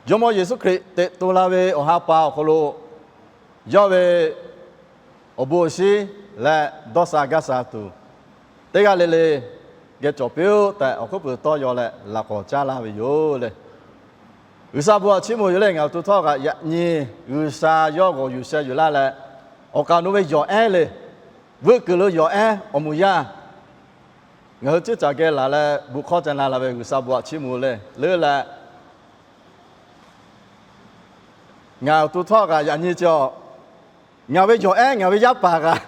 Jawˇmawˇ Yeˍsuˆ Hkriꞈ teꞈ to la ve awˬ ha pa awˬ hk'aw lo yawˇ ve awˬ bon awˬ shinˉ leh dawˇ sha gaˇ sha tuˬ, teˇ g'aˇ le le geh cawˬ piˇ-oˆ tehꞈ, awˬ hkuiˉ puiˍ tawˇ yaw leh laꞈ k'awꞈ caˉ laˇ ve yoˬ le. G'uiˬsha bon htaꞈ chiˇ mvuh yoˬ le. Ngaˬ awˬ to htawˇ kaꞈ yaꞈ nyi G'uiˬsha yawˇ g'awˬ yuˬ sheh yuˬ laˇ leh, awˬ kaˍ awˬ nu ve yawˬ ehˉ le, vuiˇ kuiˬ lo yawˬ ehˉ awˬ moˍ yaˇ, ngaˬ hui ceuˇ caˬ geh laˬ leh bon hkawˇ ca na la ve G'uiˬsha bon htaꞈ chiˇ mvuh le. Leuˉ leh, ngaˬ awˬ to htawˇ kaꞈ yaꞈ nyi cawˬ, ngaˬ ve yawˬ ehˉ, ngaˬ ve yaˇ paˍ kaꞈ,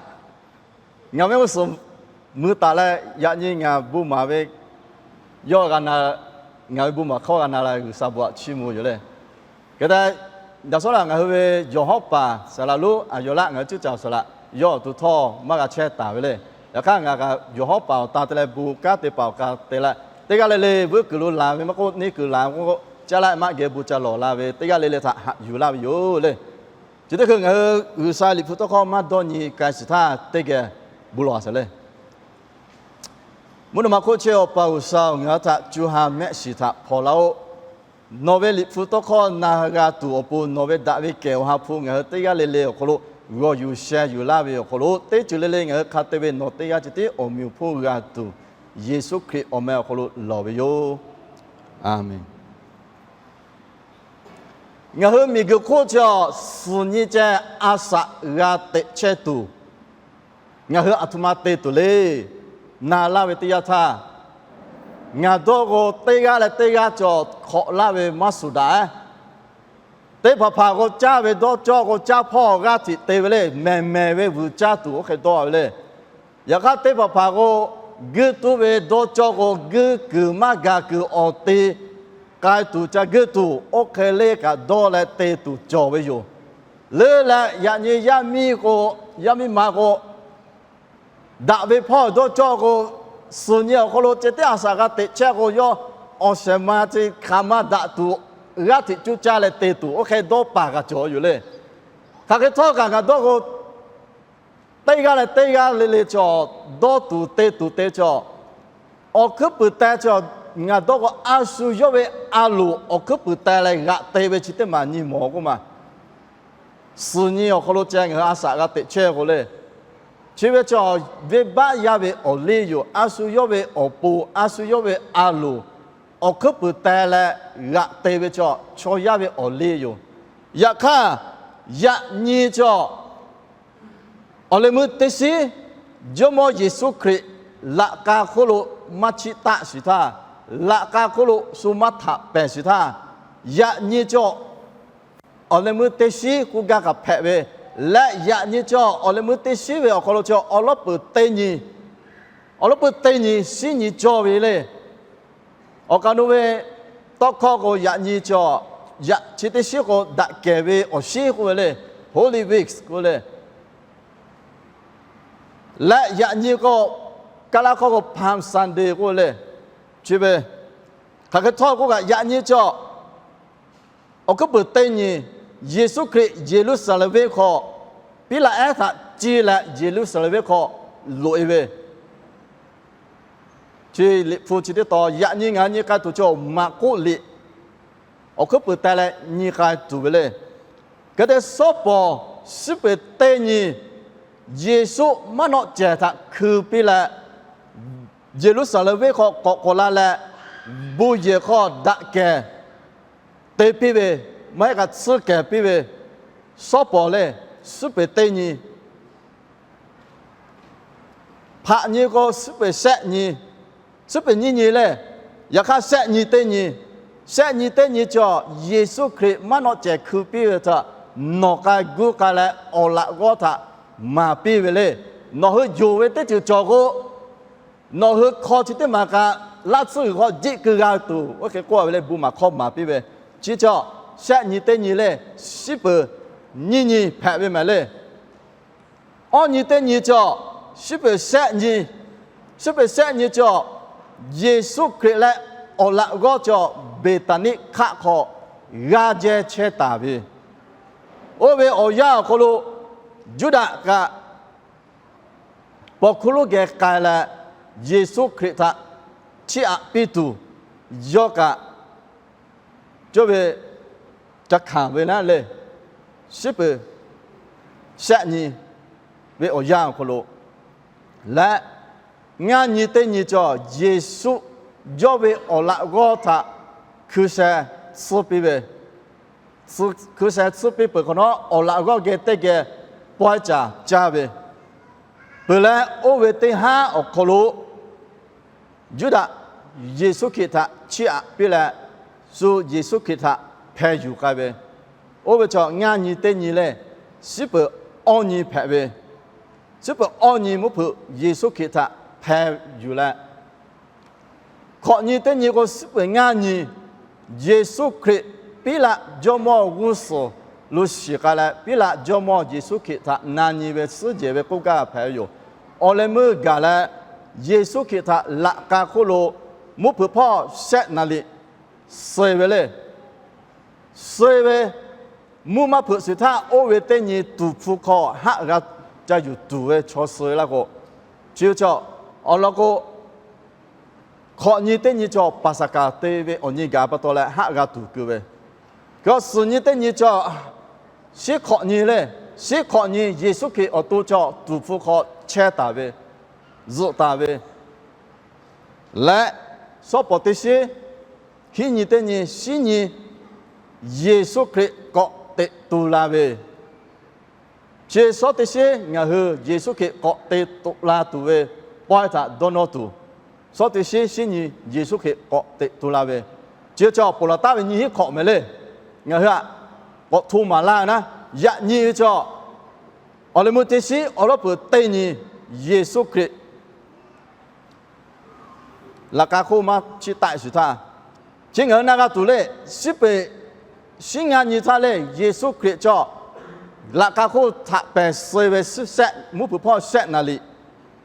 ngaˬ ve mvuhˇ suhˍ mui taˍ leh, yaꞈ nyi ngaˬ bon maˍ ve yawˇ g'a na, ngaˬ ve bon maˍ hkawˇ g'a na la G'uiˬsha bon htaꞈ chiˇ mvuh yoˬ le. Hk'e te, daꞈ shawˉ laꞈ ngaˬ hui ve yawˬ hawˉ paˍ saˍ laꞈ lonˉ Aˍyawˍlaˆ ngaˬ hui ceuˇ caˬ awˬ saˍ laꞈ yawˇ awˬ to htawˇ maˇ g'a chehˇ taˍ ve le. Yaꞈ hk'aˇ ngaˬ kaꞈ yawˬ hawˉ paˍ awˬ ta te leh bon kanˉ te paˍ awˬ ka te leh, teˇ g'aˇ le le vuiˇ kuiˬ lo laˬ ve maˇ k'oˆ, neˇ kuiˬ laˬ ve k'oˆ, caˉ laˆ maˆ geh bon ca lawˬ la ve teˇ g'aˇ le le htaꞈ haꞈ yuˬ laˇ ve yoˬ le. Chi teˇ hkui ngaˬ hui G'uiˬsha liꞈ hpu tawˇ hkawˇ maˇ dawˇ nyi k'ai shiˍ htaˇ, teˇ geh bon lawˬ a shaˍ le. Mvuhˇ naw ma hk'oˆ chehˇ Awˬ pa G'uiˬsha-oˬ, ngaˬ hui htaꞈ co ha mehˆ shiˍ htaꞈ hpawnˬ laˇ-oˆ. Nawˬ ve liꞈ hpu tawˇ hkawˇ na g'a tuˬ awˬ pon, nawˬ ve daꞈ ve kehˬ awˬ ha hpu ngaˬ hui teˇ g'aˇ le le awˬ hk'aw lo g'awˬ yuˬ sheh yuˬ laˇ ve awˬ hk'aw lo, teˇ ceuˬ le le ngaˬ hui hk'a te ve nawˬ teˇ g'aˇ ceh tiˉ awˬ meꞈ awˬ hponˇ g'a tuˬ, Yeˍsuˆ Hkriꞈ awˬ meh awˬ hk'aw lo lawˬ ve yoˬ. A menˬ. Ngaˬ hui miˬguiˬ hk'oˆ chi awˬ suhˍ nyi ceh a shaꞈ g'a teꞈ chehˇ tuˬ, ngaˬ hui aˬ htoꞈ ma te tuˬ le. Na laˇ ve teˇ yanˇ htaˇ, ngaˬ dawˇ k'o teˇ g'aˇ leh teˇ g'aˇ cawˬ hk'awꞈ laˇ ve maˇ shuˍ daꞈ. Teˇ hpaˍ hpaˍ k'o caˇ ve dawˇ cawˇ k'o caˇ hpawˇ g'aˇ htiꞈ te ve le. Mehˬ mehˬ ve vuiˬ caˇ tuˬ oˇ hk'e dawˇ ve le. Yaꞈ hk'aˇ teˇ hpaˍ hpaˍ k'o, guiˇ tuˉ ve dawˇ cawˇ k'o guiˇ kuiˬ maˇ gaˬ kuiˬ awˬ te k'ai tuˬ ca guiˇ tuˬ, oˇ hk'e le kaꞈ dawˇ leh te tuˬ cawˬ ve yoˬ. Leuˉ leh yaꞈ nyi yaˇ miˇ k'o, yaˇ miˇ ma k'o, daꞈ ve hpawˇ dawˇ cawˇ k'o, suhˍ nyi awˬ hk'aw lo ceh tiˉ a shaꞈ g'a teꞈ chehˇ k'o, yawˇ awˬ shehˍ ma chi hk'aˬ ma daꞈ tuˬ, g'aˇ hteꞈ cuˇ caˇ leh te tuˬ oˇ hk'e dawˇ paˍ kaꞈ cawˬ yoˬ le. Hk'aˬ hk'e htawˇ kaꞈ ngaˬ dawˇ k'o, teˇ g'aˇ leh teˇ g'aˇ le le cawˬ, dawˇ tuˬ te tuˬ te cawˬ. Awˬ hkuiˉ puiˍ teh cawˬ. Ngaˬ dawˇ k'o a shu yawˇ ve a loˍ awˬ hkuiˉ puiˍ teh leh g'aꞈ te ve chi teˇ maˬ nyi mawˬ k'oˆ ma. Suhˍ nyi awˬ hk'aw lo ceh ngaˬ hui a shaꞈ g'a teꞈ chehˇ k'o le, chi ve cawˬ, venˇbaˆ yaˇ ve awˬ liˇ yoˬ. A shu yawˇ ve awˬ pon, a shu yawˇ ve a loˍ awˬ hkuiˉ puiˍ teh leh g'aꞈ te ve cawˬ, chaw yaˇ ve awˬ liˇ yoˬ. Yaꞈ hk'aˇ, yaꞈ nyi cawˬ, awˬ leh meuˇ teˇ shiˉ Jawˇmawˇ Yeˍsuˆ Hkriꞈ laꞈ k'a hk'oˆ lo maˇ chiˆ taˆ shiˍ htaˇ, laꞈ k'a hk'oˆ lo shu maˇ htaꞈ pehˬ shiˍ htaˇ, yaꞈ nyi cawˬ, awˬ leh meuˇ teˇ shiˉ k'oˆ gaˇ kaꞈ hpehꞈ ve leh, yaꞈ nyi cawˬ awˬ leh meuˇ teˇ shiˉ ve awˬ hk'aw lo cawˬ awˬ lawˉ peuˬ teˇ nyi, awˬ lawˉ peuˬ teˇ nyi shinˉ nyi cawˬ ve le. Awˬ kaˍ nu ve tawˇ hkawˇ k'o, yaꞈ nyi cawˬ, yaꞈ chi teˇ shiˉ k'o daꞈ kehˬ ve awˬ shinˉ k'oˆ ve le, Holy Week k'oˆ le. Leh yaꞈ nyi k'o, Kaˇ laˇ hkawˇ k'o Palm Sunday k'oˆ ve le. Chi ve hk'aˬ hk'e htawˇ k'oˆ kaꞈ, yaꞈ nyi cawˬ awˬ hkuiˉ puiˍ teˇ nyi, Yeˍsuˆ Hkriꞈ Yeˍruˆsaˍlehnˍ venˇ hk'aw, Piˉlaꞈ ehˉ htaꞈ ciˇ leh Yeˍruˆsaˍlehnˍ venˇ hk'aw loꞈ e ve, chi liꞈ hpu chi teˇ tawn yaꞈ nyi ngaˬ nyi k'ai tuˬ cawˬ. Maˍ k'oˆ liꞈ awˬ hkuiˉ puiˍ teh leh nyi k'ai tuˬ ve le. Hk'e te shawˉ pawˍ suhˉ peˬ teˇ nyi, Yeˍsuˆ maˉ nawˆ cehˬ htaꞈ hkui piˇ leh, Yeˍruˆsaˍlehnˍ venˇ hk'aw k'awꞈ k'awꞈ la leh, bon yehˬ hk'aw daꞈ kehˬ te piˇ ve, maˇ heˆ k'o tsuhˇ kehˬ piˇ ve, shawˉ pawˍ le, suhˉ peˬ teˇ nyi. Hpaꞈ nyi k'o suhˉ peˬ shehˆ nyi, suhˉ peˬ nyiˇ nyi le. Yaꞈ hk'aˇ shehˆ nyi teˇ nyi, shehˆ nyi teˇ nyi cawˬ Yeˍsuˆ Hkriꞈ maˉ nawˆ cehˬ hkui piˇ ve htaꞈ nawˬ k'ai guˇ k'ai leh awˬ laꞈ g'awˇ htaꞈ maˍ piˇ ve le. Nawˬ hui yonˍ ve teˇ ceuˬ cawˬ k'o, nawˬ hui hk'aw chi teˇ maˬ kaꞈ laˇ tsuhˇ g'uiˬ hk'aw jiˆ keu g'a tuˬ, oˇ hk'e k'oˆ ve le, bon maˍ hkawˇ maˍ piˇ ve. Chi cawˬ shehˆ nyi teˇ nyi le, suhˉ peˬ nyiˇ nyi hpehꞈ ve mehˍ le. Awˇ nyi teˇ nyi cawˬ, suhˉ peˬ shehˆ nyi, suhˉ peˬ shehˆ nyi cawˬ, Yeˍsuˆ Hkriꞈ leh awˬ laꞈ g'awˇ cawˬ Beˍtaˍniˆ hk'aˆ hk'aw g'aˇ jehˇ chehˇ taˍ ve. Oˇ ve awˬ yanˇ awˬ hk'aw lo Juˇdaꞈ kaꞈ paw hkuˇ lonˉ geh k'ai leh, Yeˍsuˆ Hkriꞈ htaꞈ chiˇ aꞈ piˇ tuˬ, yawˇ kaꞈ cawˇ ve ca hkanˍ ve naˉ le, shiˉ peuˬ shehˆ nyi ve awˬ yanˇ awˬ hk'aw lo leh, ngaˇ nyi teˇ nyi cawˬ Yeˍsuˆ yawˇ ve awˬ laꞈ g'awˇ htaꞈ hkui sheh tsuhˇ piˇ ve, hkui sheh tsuhˇ piˇ peuˬ hk'awꞈ nawˉ, awˬ laꞈ g'awˇ geh teˇ geh pawehˇ caˍ caˇ ve peuˬ leh, oˇ ve teˇ haˉ awˬ hk'aw lo Yuˇdaꞈ Yeˍsuˆ Hkriꞈ htaꞈ chiˇ aꞈ piˇ leh, shu Yeˍsuˆ Hkriꞈ htaꞈ hpeh yuˬ k'ai ve, oˇ ve cawˬ ngaˇ nyi teˇ nyi le, shiˉ peuˬ awˇ nyi hpehꞈ ve, shiˉ peuˬ awˇ nyi mvuhˇ hpeuꞈ Yeˍsuˆ Hkriꞈ htaꞈ hpeh yuˬ leh, hkawꞈ nyi teˇ nyi k'o, shiˉ peuˬ ngaˇ nyi Yeˍsuˆ Hkriꞈ Piˉlaꞈ jawˇmawˇ g'uˇ suhˍ lo shiˍ k'ai leh, Piˉlaꞈ jawˇmawˇ Yeˍsuˆ Hkriꞈ htaꞈ na nyi ve suhˉ jehˬ ve k'oˆ gaˇ hpehꞈ ve yoˬ. Awˬ leh meuˇ gaˬ leh, Yeˍsuˆ Hkriꞈ htaꞈ laꞈ k'a hk'oˆ lo mvuhˇ hpeuꞈ hpawˇ shehˆ naˍ liꞈ suh-e ve le. Suh-e ve mvuhˇ maˇ hpeuꞈ shiˍ htaˇ, oˇ ve teˇ nyi tuˍ hpfuh hk'aw haˆ g'a ca yuˬ tuˬ ve chaw suh-e laˇ k'o, chi ve cawˬ awˬ lawn k'o, hkawꞈ nyi teˇ nyi cawˬ Paˍsaˍhkaˍ te ve awˬ nyi gaˬ pa taw leh haˆ g'a tuˬ keu ve. Suhˍ nyi teˇ nyi cawˬ, shiˉ hkawꞈ nyi le, shiˉ hkawꞈ nyi Yeˍsuˆ Hkriꞈ awˬ to cawˬ tuˍ hpfuh hk'aw chehˇ taˍ ve, zuhꞈ taˍ ve leh, shawˉ pawˍ teˇ shiˉ, hiˉ nyi teˇ nyi, shiˉ nyi Yeˍsuˆ Hkriꞈ k'awꞈ teꞈ tu la ve, chi shawˉ teˇ shiˉ ngaˬ hui Yeˍsuˆ Hkriꞈ k'awꞈ te tuꞈ la tuˬ ve pawehˇ htaꞈ dawˇ nawˇ tuˬ, shawˉ teˇ shiˉ shiˉ nyi Yeˍsuˆ Hkriꞈ k'awꞈ teꞈ tu la ve, chi cawˬ ponˬ laˬ taˍ ve nyi hiˉ hk'awꞈ mehˍ le. Ngaˬ hui aꞈ k'awꞈ hto maˍ laˇ naˉ, yaꞈ nyi ve cawˬ awˬ leh meuˇ teˇ shiˉ awˬ lawˉ peuˬ teˇ nyi Yeˍsuˆ Hkriꞈ laꞈ k'a hk'oˆ maˇ chiˇ taˆ shiˍ htaˇ, chi ngaˬ hui na g'a tuˬ le, shiˉ peuˬ shiˉ ngaˇ nyi htaˇ le, Yeˍsuˆ Hkriꞈ cawˬ laꞈ k'a hk'oˆ htaꞈ pehˬ suh-e ve shiˉ shehˆ mvuhˇ hpeuꞈ hpawˇ shehˆ naˍ liꞈ,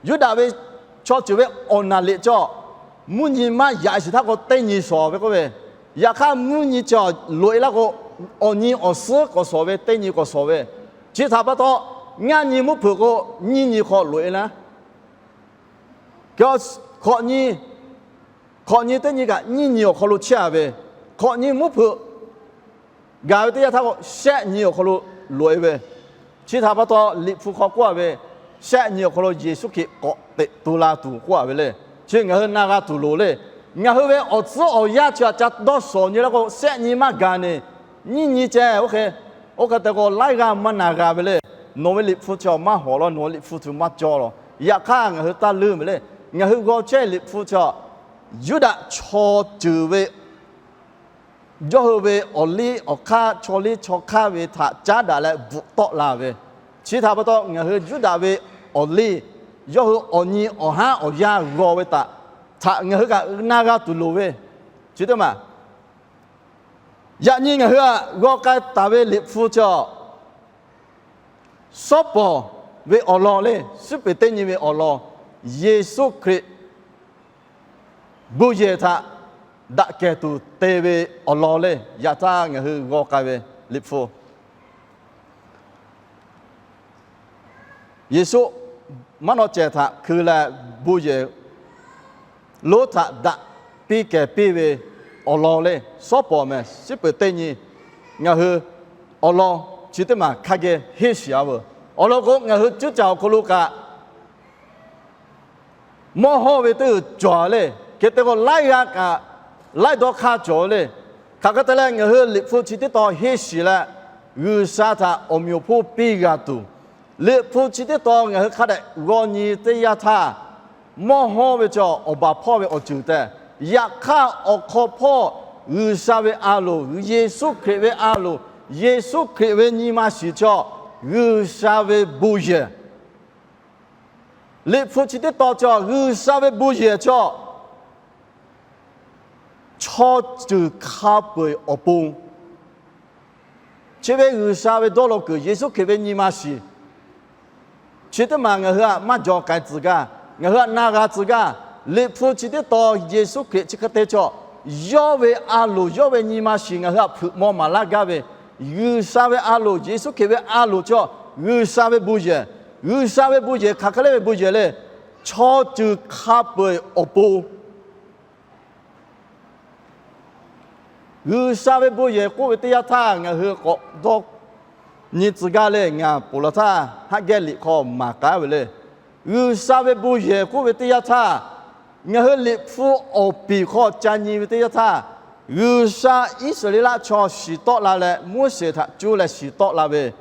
Yuˇdaꞈ ve chaw ceuˬ ve awˬ naˍ liꞈ cawˬ mvuhˇ nyi maˇ yaꞈ shiˍ htaˇ k'o teˇ nyi shawˍ ve k'oˆ ve, yaꞈ hk'aˇ mvuhˇ nyi cawˬ loꞈ-e laˇ k'o, awˬ nyi awˬ suhˉ k'awꞈ shawˍ ve, teˇ nyi k'awꞈ shawˍ ve, chi htaꞈ pa taw ngaˇ nyi mvuhˇ hpeuꞈ k'o nyiˇ nyi hk'aw loꞈ-e laˇ. Hkawꞈ nyi, hkawꞈ nyi teˇ nyi kaꞈ nyiˇ nyi awˬ hk'aw lo chehˇ-a ve, hkawꞈ nyi mvuhˇ hpeuꞈ gaˬ ve teˇ yanˇ htaˇ k'o shehˆ nyi awˬ hk'aw lo loꞈ-e ve, chi htaꞈ pa taw Liꞈ hpu hk'aw k'oˆ-a ve, shehˆ nyi awˬ hk'aw lo Yeˍsuˆ Hkriꞈ k'awꞈ teꞈ tu la tuˬ k'oˆ-a ve le. Chi ngaˬ hui na g'a tuˬ loˍ le. Ngaˬ hui ve awˬ tcuhˉ awˬ yanˇ chi aꞈ ca dawˇ shawˍ nyi laˇ k'o, shehˆ nyi maˇ gaˬ ne, nyiˇ nyi ceh oˇ hk'e, oˇ hk'e te k'o laiˉ g'aˇ maˇ na g'a ve le. Nawˬ ve Liꞈ hpu chi maˇ hawˍ law, nawˬ ve Liꞈ hpu chi maˇ cawˬ law. Yaꞈ hk'aˇ ngaˬ hui taˇ leuˉ mehˍ le. Ngaˬ hui g'aw chehˇ Liꞈ hpu chi Yuˇdaꞈ chaw ceuˬ ve yawˇ hui ve awˬ liˇ awˬ hk'aˇ, chaw liˇ chaw hk'aˇ ve htaꞈ caˉ daꞈ leh bvuhꞈ tawˆ la ve, chi htaꞈ pa taw ngaˬ hui Yuˇdaꞈ ve awˬ liˇ, yawˇ hui awˬ nyi awˬ haˉ awˬ yanˇ g'aw ve htaꞈ, htaꞈ ngaˬ hui kaꞈ na g'a tuˬ loˍ ve, chi teˇ maˬ. Yaꞈ nyi ngaˬ hui aꞈ g'aw k'ai taˍ ve Liꞈ hpu chi, shawˉ pawˍ ve awˬ lawn le, shiˉ peuˬ teˇ nyi ve awˬ lawn, Yeˍsuˆ Hkriꞈ bon yehˬ htaꞈ daꞈ kehˬ tuˬ te ve awˬ lawn le, yaꞈ htaˇ ngaˬ hui g'aw k'ai ve Liꞈ hpu. Yeˍsuˆ maˉ naw cehˬ htaꞈ hkui leh bon yehˬ lonˉ htaꞈ daꞈ piˇ kehˬ piˇ ve awˬ lawn le, shawˉ pawˍ mehˍ shiˉ peuˬ teˇ nyi ngaˬ hui awˬ lawn chi teˇ maˬ hk'a geh henˇ shiˍ-a veuˬ. Awˬ lawn k'o, ngaˬ hui cuˉ caˍ awˬ hk'aw lo kaꞈ mawˇ hawˇ ve teˇ cawˬ le. Hk'e te k'o, laiˉ g'aˇ kaꞈ laiˉ dawˇ hk'aˇ cawˬ le. Hk'aˬ hk'e te leh, ngaˬ hui Liꞈ hpu chi teˇ tawn henˇ shiˍ leh, G'uiˬsha htaꞈ awˬ meꞈ awˬ hponˇ piˇ g'a tuˬ, Liꞈ hpu chi teˇ tawn ngaˬ hui hk'a dehꞈ g'aw nyi teˇ yanˇ htaˇ, mawˇ hawˇ ve cawˬ awˬ baˬ hpawˇ ve awˬ ceuˬ tehꞈ, yaꞈ hk'aˇ awˬ hk'aw hpawˇ G'uiˬsha ve a loˍ, Yeˍsuˆ Hkriꞈ ve a loˍ, Yeˍsuˆ Hkriꞈ ve nyi ma shiˍ cawˬ G'uiˬsha ve bon yehˬ. Liꞈ hpu chi teˇ tawn cawˬ G'uiˬsha ve bon yehˬ cawˬ chaw ceuˬ hk'a peu-eˬ awˬ pon, chi ve G'uiˬsha ve dawˇ law kuiˬ Yeˍsuˆ Hkriꞈ ve nyi ma shiˍ, chi teˇ maˬ ngaˬ hui aꞈ maˇ jaw k'ai tcuh gaˇ, ngaˬ hui aꞈ na g'a tcuh gaˇ. Liꞈ hpu chi teˇ tawn Yeˍsuˆ Hkriꞈ chi hk'e te cawˬ, yawˇ ve a loˍ, yawˇ ve nyi ma shiˍ ngaˬ hui aꞈ hpeuꞈ maw maˍ laˇ gaˇ ve, G'uiˬsha ve a loˍ, Yeˍsuˆ Hkriꞈ ve a loˍ cawˬ G'uiˬsha ve bon yehˬ. G'uiˬsha ve bon yehˬ hk'aˬ hk'e le ve bon yehˬ le, chaw ceuˬ hk'a peu-eˬ awˬ pon G'uiˬsha ve bon yehˬ k'oˆ ve teˇ yanˇ htaˇ ngaˬ hui k'awꞈ dawˇ nyi tcuh gaˇ le. Ngaˬ ponˬ laˬ htaˇ haˉ gehˇ liꞈ hk'aw maˍ k'ai ve le. G'uiˬsha ve bon yehˬ k'oˆ ve teˇ yanˇ htaˇ, ngaˬ hui Liꞈ hpu awˬ piˍ hk'aw ca nyi ve teˇ yanˇ htaˇ, G'uiˬsha Iˉsaˍreˍlaˆ chaw shiˍ tawˆ la leh Moˉseˍ htaꞈ cuˇ leh shiˍ tawˆ la ve,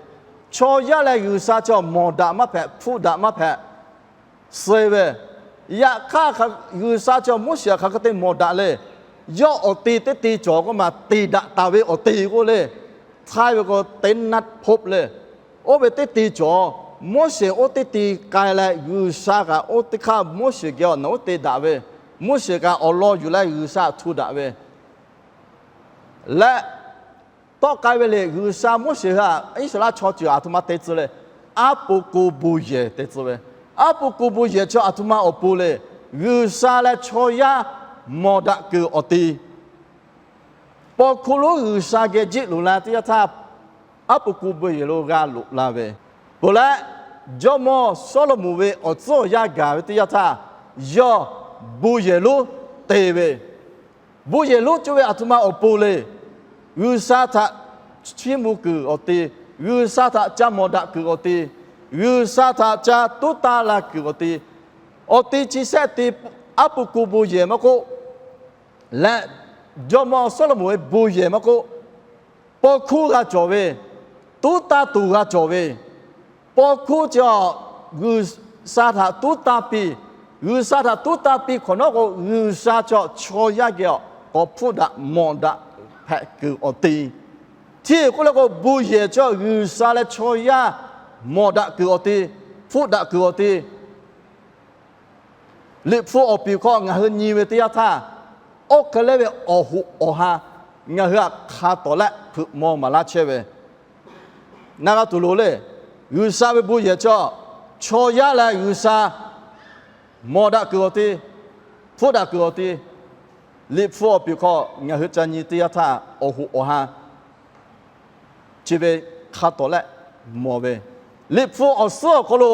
chaw yaˇ leh G'uiˬsha chaw mawˬ daꞈ maˇ hpehꞈ, hpfuhˆ daꞈ maˇ hpehꞈ suh ve. Yaꞈ hk'aˇ, G'uiˬsha chaw Moˉseˍ hk'aˬ hk'e te mawˬ daꞈ le. Yawˇ awˬ te teˇ te cawˬ k'oˆ ma te daꞈ taˍ ve awˬ te k'oˆ le. Htaiˇ ve k'o teˇ naˆ hpoˆ le. Oˇ ve teˇ te cawˬ, Moˉseˍ oˇ teˇ te k'ai leh G'uiˬsha kaꞈ oˇ teˇ hk'aˇ Moˉseˍ geh awˬ nawˬ oˇ te daꞈ ve, Moˉseˍ kaꞈ awˬ lawn yuˬ leh G'uiˬsha htaꞈ htu daꞈ ve leh, tawˆ k'ai ve le. G'uiˬsha Moˉseˍ hui htaꞈ Iˉsaˍreˍlaˆ chaw ceuˬ aˬ htoꞈ ma te tcuh le. Aˉ po ku bon yehˬ te tcuh ve. Aˉ po ku bon yehˬ chaw aˬ htoꞈ ma awˬ pon le. G'uiˬsha leh chaw yaˇ mawˬ daꞈ kuiˬ awˬ te, paw hkuˇ lonˉ G'uiˬsha geh jiˆ loꞈ la teˇ yanˇ htaˇ, aˉ po ku bon yehˬ lo g'a loꞈ la ve, ponˬ leh jawˇmawˇ Sawˉlaꞈmonˍ ve awˬ tcuhˉ awˬ yanˇ gaˬ ve teˇ yanˇ htaˇ, yawˇ bon yehˬ lonˉ te ve. Bon yehˬ lonˉ cuˇ ve aˬ htoꞈ ma awˬ pon le. G'uiˬsha htaꞈ chiˇ mvuh kuiˬ awˬ te, G'uiˬsha htaꞈ ca mawˬ daꞈ kuiˬ awˬ te, G'uiˬsha htaꞈ ca tuˉ taˇ la kuiˬ awˬ te, awˬ te chi shehˆ te, aˉ po ku bon yehˬ maˇ k'oˆ, leh jawˇmawˇ Sawˉlaꞈmonˍ ve bon yehˬ maˇ k'oˆ, paw hkuˇ g'a cawˬ ve, tuˉ taˇ tuˬ g'a cawˬ ve, paw hkuˇ chi G'uiˬsha htaꞈ tuˉ taˇ piˇ, G'uiˬsha htaꞈ tuˉ taˇ piˇ hk'awꞈ nawˉ k'o, G'uiˬsha chaw chaw yaˇ geh k'awꞈ hpfuhˆ daꞈ mawˬ daꞈ hpehꞈ kuiˬ awˬ te. Chi k'oˆ le k'o, bon yehˬ chaw G'uiˬsha leh chaw yaˇ mawˬ daꞈ kuiˬ awˬ te, hpfuhˆ daꞈ kuiˬ awˬ te, Liꞈ hpu awˬ piˍ hk'aw ngaˬ hui nyi ve teˇ yanˇ htaˇ, oˇ hk'e leh ve awˬ hoꞈ awˬ ha ngaˬ hui htaꞈ hk'a tawˍ leh hpeuꞈ maw maˍ laˇ chehˇ ve, na g'a tuˬ loˍ le. G'uiˬsha ve bon yehˬ chaw, chaw yaˇ leh G'uiˬsha mawˬ daꞈ kuiˬ awˬ te, hpfuhˆ daꞈ kuiˬ awˬ te, Liꞈ hpu awˬ piˍ hk'aw ngaˬ hui ca nyi teˇ yanˇ htaˇ awˬ hoꞈ awˬ ha chi ve hk'a tawˍ leh mawˬ ve, Liꞈ hpu awˬ suhˉ awˬ hk'aw lo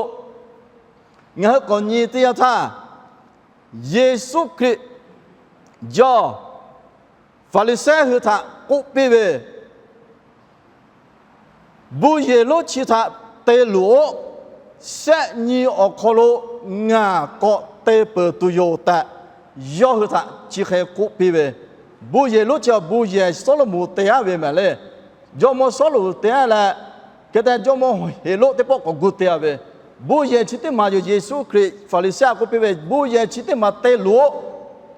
ngaˬ hui k'awꞈ nyi teˇ yanˇ htaˇ, Yeˍsuˆ Hkriꞈ yawˇ Hpaˍriˍsehˇ hui htaꞈ k'oˆ piˇ ve, bon yehˬ lonˉ chi htaꞈ te loˍ-oꞈ. Shehˆ nyi awˬ hk'aw lo ngaˬ k'awꞈ te peuˬ tuˬ yoˬ tehꞈ, yawˇ hui htaꞈ chi hk'e k'oˆ piˇ ve. Bon yehˬ lonˉ chi awˬ bon yehˬ Sawˉlaꞈmonˍ te aˉ ve mehˍ le. Jawˇmawˇ Sawˉlaꞈmonˍ te aˉ leh, hk'e te jawˇmawˇ Heˍroˆ teˇ pawˆ k'awꞈ gu te a ve, bon yehˬ chi teˇ maˬ yoˬ. Yeˍsuˆ Hkriꞈ Hpaˍriˍsehˇ k'oˆ piˇ ve, bon yehˬ chi teˇ maˬ te loˍ-oꞈ.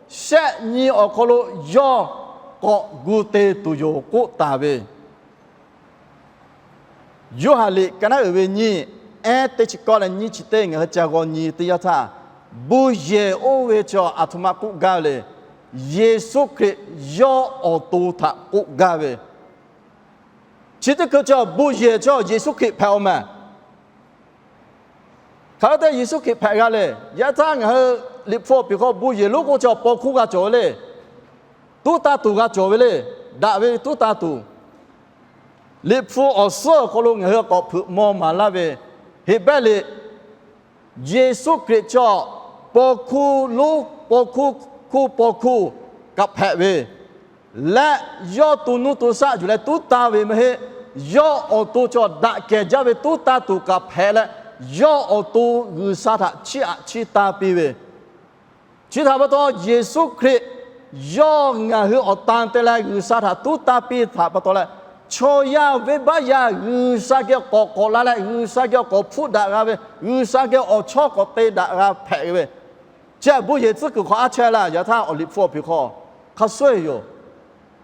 Shehˆ nyi awˬ hk'aw lo yawˇ k'awꞈ gu te tuˬ yoˬ k'oˆ taˍ ve. Yoˇhanˬ liꞈ ka naˉ uiˍ ve nyiˇ, ehˉ teˇ chi kawˆ leh nyiˇ chi teˇ ngaˬ hui ca g'aw nyi teˇ yanˇ htaˇ, bon yehˬ oˇ ve chaw aˬ htoꞈ ma k'oˆ gaˇ ve le. Yeˍsuˆ Hkriꞈ yawˇ awˬ to htaꞈ k'oˆ gaˇ ve. Chi teˇ hkui chaw bon yehˬ chaw Yeˍsuˆ Hkriꞈ hpehꞈ-oˬ mehˍ. Hk'aˬ hk'e te Yeˍsuˆ Hkriꞈ hpehꞈ g'a le. Yaꞈ htaˇ ngaˬ hui Liꞈ hpu awˬ piˍ hk'aw bon yehˬ lonˉ k'o chaw paw hkuˇ g'a cawˬ ve le. Tuˉ taˇ tuˬ g'a cawˬ ve le. Daꞈ ve tuˉ taˇ tuˬ. Liꞈ hpu awˬ suhˉ awˬ hk'aw lo ngaˬ hui k'awꞈ hpeuꞈ maw maˍ laˇ ve, Heˍbrehˇ liꞈ, Yeˍsuˆ Hkriꞈ chaw paw hkuˇ lonˉ, paw hkuˇ hkuˇ paw hkuˇ kaꞈ hpehꞈ ve leh, yawˇ to nuˇ to shaˆ yuˬ leh tuˉ taˇ ve maˇ heˆ. Yawˇ awˬ to chaw daꞈ kehˬ jaˇ ve tuˉ taˇ tuˬ kaꞈ hpehꞈ leh, yawˇ awˬ to G'uiˬsha htaꞈ chiˇ aꞈ chiˇ taˇ piˇ ve, chi htaꞈ pa taw Yeˍsuˆ Hkriꞈ yawˇ ngaˬ hui awˬ tan te leh G'uiˬsha htaꞈ tuˉ taˇ piˇ htaꞈ pa taw leh, chaw yaˇ venˇbaˆ yaˇ G'uiˬsha geh k'awꞈ k'awꞈ la leh G'uiˬsha geh k'awꞈ hpfuhˆ daꞈ g'a ve, G'uiˬsha geh awˬ chawˇ k'awꞈ te daꞈ g'a hpehꞈ ve, chi bon yehˬ tcuhˉ kuiˬ hk'aw aˉ chehˇ laˇ. Yaꞈ htaˇ awˬ Liꞈ hpu awˬ piˍ hk'aw hk'a shuˍ yoˬ.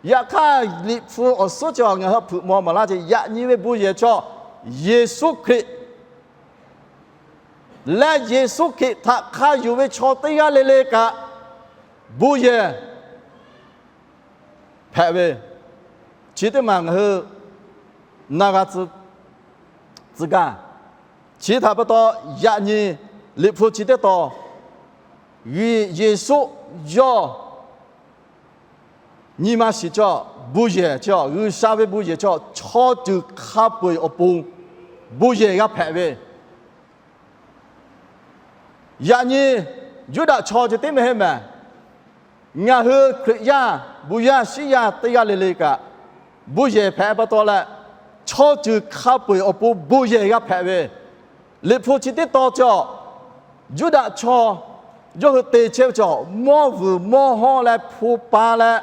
Yaꞈ hk'aˇ Liꞈ hpu awˬ suhˉ chaw ngaˬ hui hpeuꞈ maw maˍ laˇ ce, yaꞈ nyi ve bon yehˬ chaw Yeˍsuˆ Hkriꞈ leh Yeˍsuˆ Hkriꞈ htaꞈ hk'a yuˬ ve chaw teˇ g'aˇ le le kaꞈ bon yehˬ hpehꞈ ve, chi teˇ maˬ ngaˬ hui na g'a tcuh gaˇ. Chi htaꞈ pa taw, yaꞈ nyi Liꞈ hpu chi teˇ taw, Yeˍsuˆ yawˇ nyi ma shiˍ chaw, bon yehˬ chaw, G'uiˬsha ve bon yehˬ chaw, chaw ceuˬ hk'a peu-eˬ awˬ pon bon yehˬ g'a hpehꞈ ve, yaꞈ nyi Yuˇdaꞈ chaw ceh tiˉ mehˍ heˆ mehˍ. Ngaˬ hui Hkriꞈ yaˇ bon yaˇ shiˉ yaˇ teˇ g'aˇ le le kaꞈ, bon yehˬ hpehꞈ pa taw leh, chaw ceuˬ hk'a peu-eˬ awˬ pon bon yehˬ g'a hpehꞈ ve, Liꞈ hpu chi tiˉ taw cawˬ. Yuˇdaꞈ chaw yawˇ hui te chehˇ ve cawˬ, mawˇ vuiˬ mawˇ hawˇ leh hpu pa leh,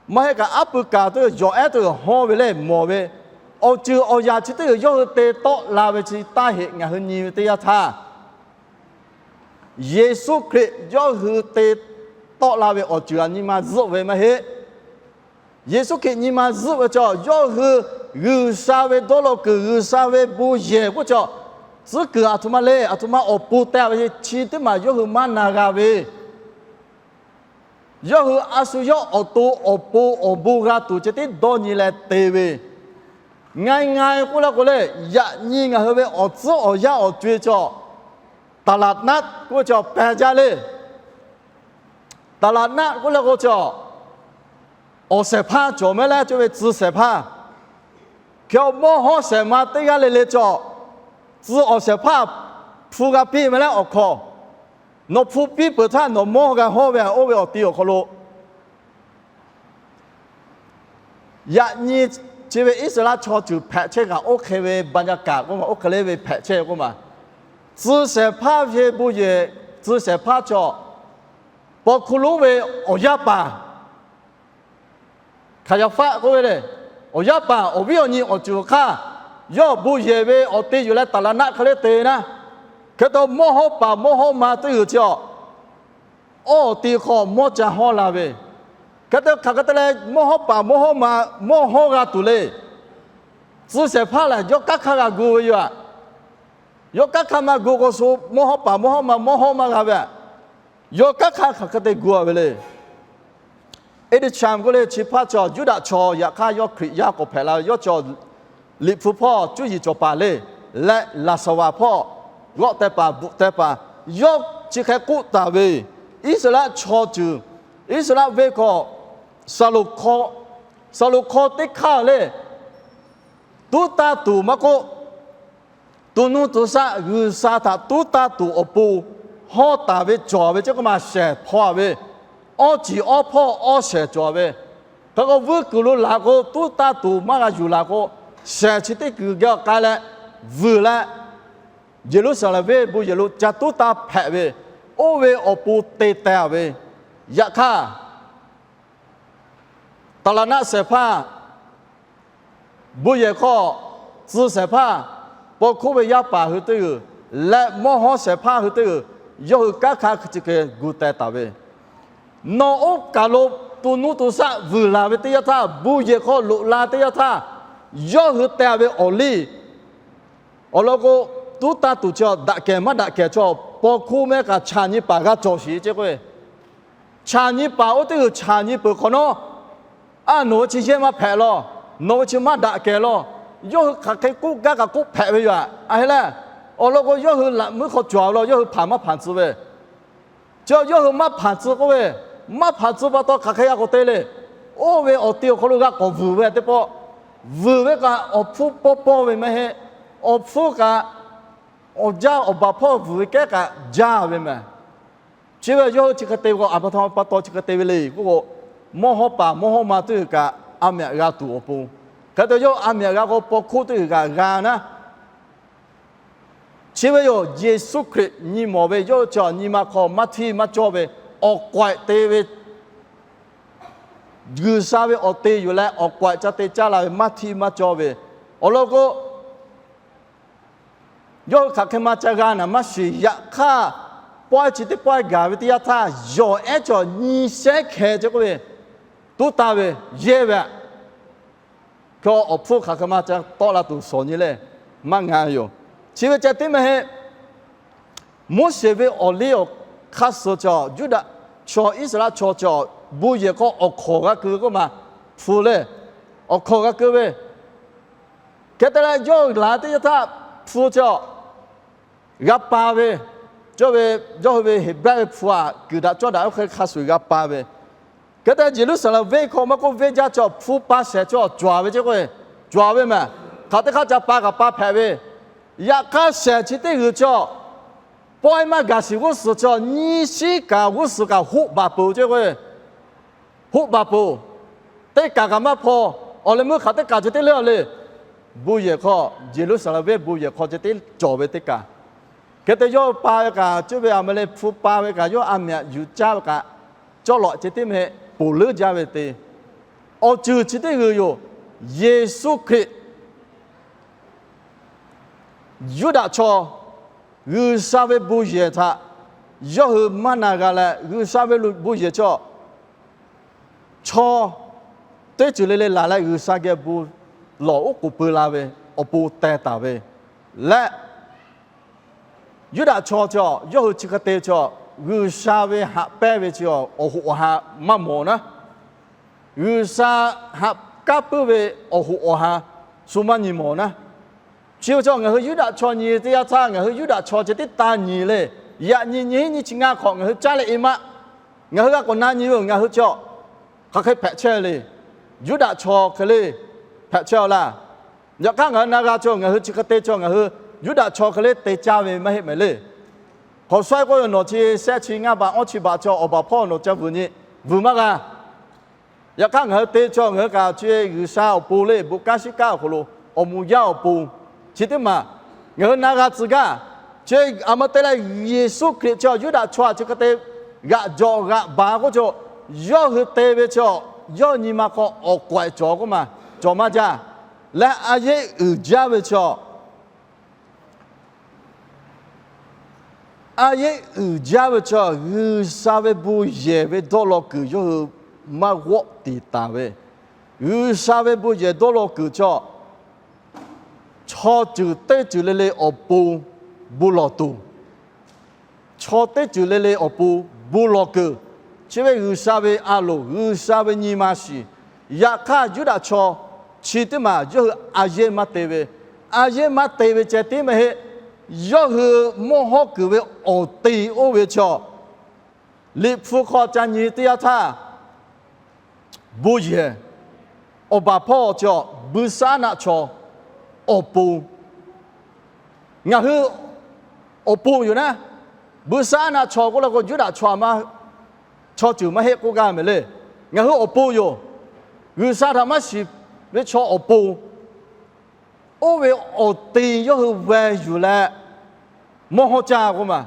maˇ heˆ kaꞈ aˉ pui kaˍ teˇ yawˬ ehˉ teˇ yawˬ hawˇ ve lehˬ mawˬ ve, awˬ ceuˬ awˬ yaꞈ chi teˇ yawˬ yawˇ hui te tawˆ la ve chi taˇ heꞈ ngaˬ hui nyi ve teˇ yanˇ htaˇ, Yeˍsuˆ Hkriꞈ yawˇ hui te tawˆ la ve awˬ ceuˬ aꞈ nyi ma zuhˆ ve maˇ heˆ. Yeˍsuˆ Hkriꞈ nyi ma zuhˆ ve cawˬ, yawˇ hui G'uiˬsha ve dawˇ law kuiˬ, G'uiˬsha ve bon yehˬ k'oˆ cawˬ, tcuhˉ kuiˬ aˬ htoꞈ ma le, aˬ htoꞈ ma awˬ pon teh ve chi teˇ maˬ yawˇ hui maˇ na g'a ve, yawˇ hui a shu yawˇ awˬ to awˬ pon awˬ bon g'a tuˬ ceh tiˉ dawˇ nyi leh te ve, ngai ngai k'oˆ laˇ k'o le, yaꞈ nyi ngaˬ hui ve awˬ tcuhˉ awˬ yanˇ awˬ co-e cawˬ, taˍlaˍnaˆ k'oˆ ve cawˬ pehˬ jaˇ le. Taˍlaˍnaˆ k'oˆ laˇ k'o cawˬ, awˬ shehˍ hpaˇ cawˬ mehˍ leh, cawˬ ve tcuh shehˍ hpaˇ. Hk'e awˬ mawˇ hawˇ shehˍ ma teˇ g'aˇ le le cawˬ, tcuh awˬ shehˍ hpaˇ hpu g'a piˇ mehˍ leh awˬ hkawˇ, nawˬ hpu piˇ peuˬ htaˇ nawˬ mawˇ g'a hawˇ ve oˇ ve awˬ ti awˬ hk'aw lo Yaꞈ nyi chi ve Iˉsaˍreˍlaˆ chaw ceuˬ hpehꞈ chehˇ kaꞈ oˇ hk'e ve บรรยากาศ k'oˆ ma, oˇ hk'e le ve hpehꞈ chehˇ k'oˆ ma, tcuh shehˍ hpaˇ ve bon yehˬ, tcuh shehˍ hpaˇ cawˬ, paw hkuˇ lonˉ ve awˬ yaˇ paˍ Hkaˍyaˍfaˆ k'oˆ ve le, awˬ yaˇ paˍ awˬ viˉ awˬ nyi awˬ ceuˬ awˬ hk'aˇ, yawˇ bon yehˬ ve awˬ te yuˬ leh taˍlaˍnaˆ hk'e le te naˉ, hk'e te mawˇ hawˇ paˍ mawˇ hawˇ ma teˇ g'uiˬ chi awˬ, awˬ ti hk'aw mawˇ ca hawˇ la ve, hk'e te hk'aˬ hk'e te leh mawˇ hawˇ paˍ mawˇ hawˇ ma mawˇ hawˇ g'a tuˬ le. Tcuh shehˍ hpaˇ lehˬ yawˇ kanˉ hk'aˇ g'a gu ve yoˬ. Yawˇ kanˉ hk'aˇ maˇ gu k'o shu mawˇ hawˇ paˍ mawˇ hawˇ ma mawˇ hawˇ maˇ g'a ve, yawˇ kanˉ hk'aˇ hk'aˬ hk'e te gu ve le. Eˇliˇchaˆ k'oˆ le, chi hpaˇ cawˬ Yuˇdaꞈ chaw, yaꞈ hk'aˇ yawˇ Hkriꞈ yaˇ k'awꞈ hpehꞈ la ve, yawˇ cawˬ Liꞈ hpu hpawˇ cuˇ yiˍ cawˬ paˍ le, leh Laˍzaˍruˆ hpawˇ g'awˆ teh paˍ bvuhꞈ teh paˍ, yawˇ chi hk'e k'oˆ taˍ ve, Iˉsaˍreˍlaˆ chaw ceuˬ, Iˉsaˍreˍlaˆ venˇ hk'aw, Saˍlonˍ hkawˇ, Saˍlonˍ hkawˇ teˇ hk'aˇ le, tuˉ taˇ tuˬ maˇ k'oˆ, to nuˇ to shaˆ G'uiˬsha htaꞈ tuˉ taˇ tuˬ awˬ pon hawˇ taˍ ve cawˬ ve ceˇ k'oˆ ma, shehˍ hpaw ve, awˇ ciˍ awˇ hpawˇ awˇ shehˍ cawˬ ve, hk'e k'o vuiˇ kuiˬ lo laˬ k'o tuˉ taˇ tuˬ maˇ g'a yuˬ laˬ k'o, shehˍ chi teˇ kuiˬ geh awˬ k'ai leh, vuiˬ leh, Yeˍruˆsaˍlehnˍ venˇ bon yehˬ lo ca tuˉ taˇ hpehꞈ ve, oˇ ve awˬ pon te teh ve, yaꞈ hk'aˇ, taˍlaˍnaˆ shehˍ hpaˇ, bon yehˬ hk'aw tcuh shehˍ hpaˇ, paw hkuˇ ve yaˇ paˍ hui teˇ g'uiˬ, leh mawˇ hawˇ shehˍ hpaˇ hui teˇ g'uiˬ, yawˇ hui kanˉ hk'aˇ chi hk'e gu teh taˍ ve, nawˬ oˇ kaˬ lo to nuˇ to shaˆ vuiˬ laˬ ve teˇ yanˇ htaˇ, bon yehˬ hk'aw loꞈ la teˇ yanˇ htaˇ, yawˇ hui teh ve awˬ liˇ awˬ lawn k'o, tuˉ taˇ tuˬ chi daꞈ kehˬ maˇ daꞈ kehˬ chaw, paw hkuˇ mehˆ kaꞈ chaˬ nyi paˍ g'a cawˬ shiˍ ceˇ k'o, chaˬ nyi paˍ oˇ teˇ g'uiˬ chaˬ nyi peuˬ hk'awꞈ nawˉ, a, nawˬ ve chi yehˇ maˇ hpehꞈ law, nawˬ ve chi maˇ daꞈ kehˬ law, yawˇ hui hk'aˬ hk'e k'oˆ gaˇ kaꞈ k'oˆ hpehꞈ ve yoˬ. A heˆ leh, awˬ lawn k'o yawˇ hui laꞈ muiˉ hk'aw cawˬ ve law, yawˇ hui hpanˍ maˇ hpanˍ tcuh ve, chi yawˇ hui maˇ hpanˍ tcuh k'oˆ ve, maˇ hpanˍ tcuh pa taw hk'aˬ hk'e g'a k'awꞈ te le. Oˇ ve awˬ ti awˬ hk'aw lo g'a k'awꞈ vuiˬ ve teˇ pawˆ, vuiˬ ve kaꞈ awˬ hpfuhˇ pawˇ pawˇ ve maˇ heˆ. Awˬ hpfuhˇ kaꞈ awˬ jaˇ awˬ baˬ hpawˇ vuiˬ ve kehˉ kaꞈ jaˇ ve mehˬ. Chi ve yawˇ hui chi hk'e te ve k'o, a pa taw pa taw chi hk'e te ve le k'oˆ k'o, mawˇ hawˇ paˍ mawˇ hawˇ ma teˇ g'uiˬ kaꞈ a mehꞈ g'a tuˬ awˬ pon, hk'e te yawˇ a mehꞈ g'a k'o paw hkuˇ teˇ g'uiˬ kaꞈ g'a naˉ. Chi ve yoˬ, Yeˍsuˆ Hkriꞈ nyi mawˬ ve yawˇ hui chi nyi ma hk'aw maˇ htiˇ maˇ cawˇ ve, awˬ k'awehꞈ te ve, G'uiˬsha ve awˬ te yuˬ leh awˬ k'awehꞈ ca te caˇ la ve maˇ htiˇ maˇ cawˇ ve, awˬ lawn k'o, yawˇ hui hk'aˬ hk'e ma ca g'a naˍ maˇ shiˍ. Yaꞈ hk'aˇ, pawehˇ chi teˇ pawehˇ gaˬ ve teˇ yanˇ htaˇ, yawˬ ehˉ cawˬ nyi shehˉ hkeh ceˇ k'oˆ ve, tuˉ taˇ ve, yehˇ ve, hk'e awˬ hpfuhˇ hk'aˬ hk'e ma ca tawˆ la tuˬ shawˍ nyi le, maˇ nga yoˬ. Chi ve ceh tiˉ maˇ heˆ. Moˉseˍ ve awˬ liˇ awˬ hk'aˇ suh cawˬ Yuˇdaꞈ chaw, Iˉsaˍreˍlaˆ chaw cawˬ, bon yehˬ hk'aw awˬ hkawnˍ g'a keu ve k'oˆ ma, hpu le, awˬ hkawnˍ g'a keu ve, hk'e te leh yawˇ hui laˬ teˇ yanˇ htaˇ hpu cawˬ g'a pa ve, cawˇ ve, yawˇ hui ve Heˍbrehˇ ve hpu aꞈ kuiˬ daꞈ cawˇ daꞈ oˇ hk'e hk'a shuˍ g'a pa ve, hk'e te Yeˍruˆsaˍlehnˍ venˇ hk'aw maˇ k'oˆ venˇ jaˇ cawˬ hpu pa shehˍ cawˬ cawˬ ve ceˇ k'o, cawˬ ve mehˬ. Hk'aˬ teˇ hk'aˇ ca pa kaꞈ pa hpehꞈ ve, yaꞈ hk'aˇ shehˍ chi teˇ g'uiˬ cawˬ Pawehˇ maˇ gaˬ shiˍ g'uˇ suhˍ chaw nyiˇ shiˉ kaꞈ g'uˇ suhˍ kaꞈ hoˆ baˬ peuˬ ce k'o, hoˆ baˬ peuˬ. Teˇ kaˬ kaꞈ maˇ hpaw. Awˬ leh meuˇ hk'aˬ teˇ kaˬ ceh teˇ leuˉ a le. Bon yehˬ hk'aw, Yeˍruˆsaˍlehnˍ venˇ bon yehˬ hk'aw ceh teˇ cawˬ ve teˇ kaˬ. Hk'e te yawˇ pa ve kaꞈ, cuˇ ve aˬ ma le hpu pa ve kaꞈ, yawˇ a mehꞈ yuˬ caˇ ve kaꞈ, cawˇ lawꞈ ceh tiˉ meh, ponˬ leuˉ jaˇ ve te. Awˬ ceuˬ chi teˇ g'uiˬ yoˬ. Yeˍsuˆ Hkriꞈ Yuˇdaꞈ chaw G'uiˬsha ve bon yehˬ htaꞈ yawˇ hui maˇ na g'a leh, G'uiˬsha ve bon yehˬ chaw, chaw teˇ ceuˬ le le laˬ leh G'uiˬsha geh bon lawˬ oˉ k'oˍ pui la ve awˬ pon teh taˍ ve leh, Yuˇdaꞈ chaw chaw yawˇ hui chi hk'e te chaw, G'uiˬsha ve haꞈ pehnˇ ve chi awˬ hoꞈ awˬ ha maˇ mawˬ naˉ. G'uiˬsha haꞈ kaˉ puiˉ ve awˬ hoꞈ awˬ ha shu maˇ nyi mawˬ naˉ. Chi ve chaw ngaˬ hui Yuˇdaꞈ chaw nyi teˇ yanˇ htaˇ, ngaˬ hui Yuˇdaꞈ chaw ceh tiˉ taˇ nyi le. Yaꞈ nyi nyiˇ nyiˇ chi ngaˇ hk'awꞈ ngaˬ hui caˉ leh e maˆ. Ngaˬ hui g'a k'awꞈ na nyi ve ngaˬ hui chaw hk'aˬ hk'e hpehꞈ chehˇ le. Yuˇdaꞈ chaw hk'e le hpehꞈ chehˇ a laˇ. Yaꞈ hk'aˇ ngaˬ hui na g'a chaw, ngaˬ hui chi hk'e te chaw, ngaˬ hui Yuˇdaꞈ chaw hk'e le te caˇ ve maˇ heˆ mehˍ le. Hk'awꞈ shawehˇ k'oˆ ve nawˬ chi shehˆ chi ngaˇ baꞈ awˇ chi baꞈ chaw awˬ baˬ hpawˇ nawˬ ca vuiˬ nyi, vuiˬ maˇ g'a. Yaꞈ hk'aˇ ngaˬ hui te chaw ngaˬ hui kaꞈ chi G'uiˬsha awˬ pon le, bon kanˉ shiˉ kanˉ awˬ hk'aw lo awˬ moˍ yaˇ awˬ pon chi teˇ maˬ ngaˬ hui na g'a tcuh gaˇ. Chi aˬ ma te leh Yeˍsuˆ Hkriꞈ chaw Yuˇdaꞈ chaw chi hk'e te g'aꞈ jawꞈ g'aꞈ baˬ k'oˆ chaw, yawˇ hui te ve chaw, yawˇ nyi ma hk'aw awˬ k'awehꞈ cawˬ k'oˆ maˬ cawˬ maˇ jaˇ. Leh a yeˆ uiˍ jaˇ ve chaw, a yeˆ uiˍ jaˇ ve chaw, G'uiˬsha ve bon yehˬ ve dawˇ law kuiˬ yawˇ hui maˇ g'awˆ tiˍ taˍ ve, G'uiˬsha ve bon yehˬ dawˇ law kuiˬ chaw, chaw ceuˬ teˇ ceuˬ le le awˬ pon bon lawˬ tuˬ, chaw teˇ ceuˬ le le awˬ pon bon lawˬ kuiˬ, chi ve G'uiˬsha ve a loˍ, G'uiˬsha ve nyi ma shiˍ. Yaꞈ hk'aˇ Yuˇdaꞈ chaw chi teˇ maˬ yawˇ hui a yeˆ maˇ te ve, a yeˆ maˇ te ve ceh tiˉ maˇ heˆ. Yawˇ hui mawˇ hawˉ kuiˬ ve awˬ te oˇ ve chaw, Liꞈ hpu hk'aw ca nyi teˇ yanˇ htaˇ, bon yehˬ awˬ baˬ hpawˇ chaw, buiˇshaˆaˉnaˆ chaw awˬ pon, ngaˬ hui awˬ pon yoˬ naˉ. Buiˇshaˆaˉnaˆ chaw k'oˆ la k'o Yuˇdaꞈ chaw a ma, chaw ceuˬ maˇ heˆ k'oˆ gaˇ mehˍ le. Ngaˬ hui awˬ pon yoˬ. G'uiˬsha htaꞈ maˇ shiˍ ve chaw awˬ pon, oˇ ve awˬ te yawˇ hui veh yuˬ leh mawˇ hawˉ caˇ k'oˆ maˬ.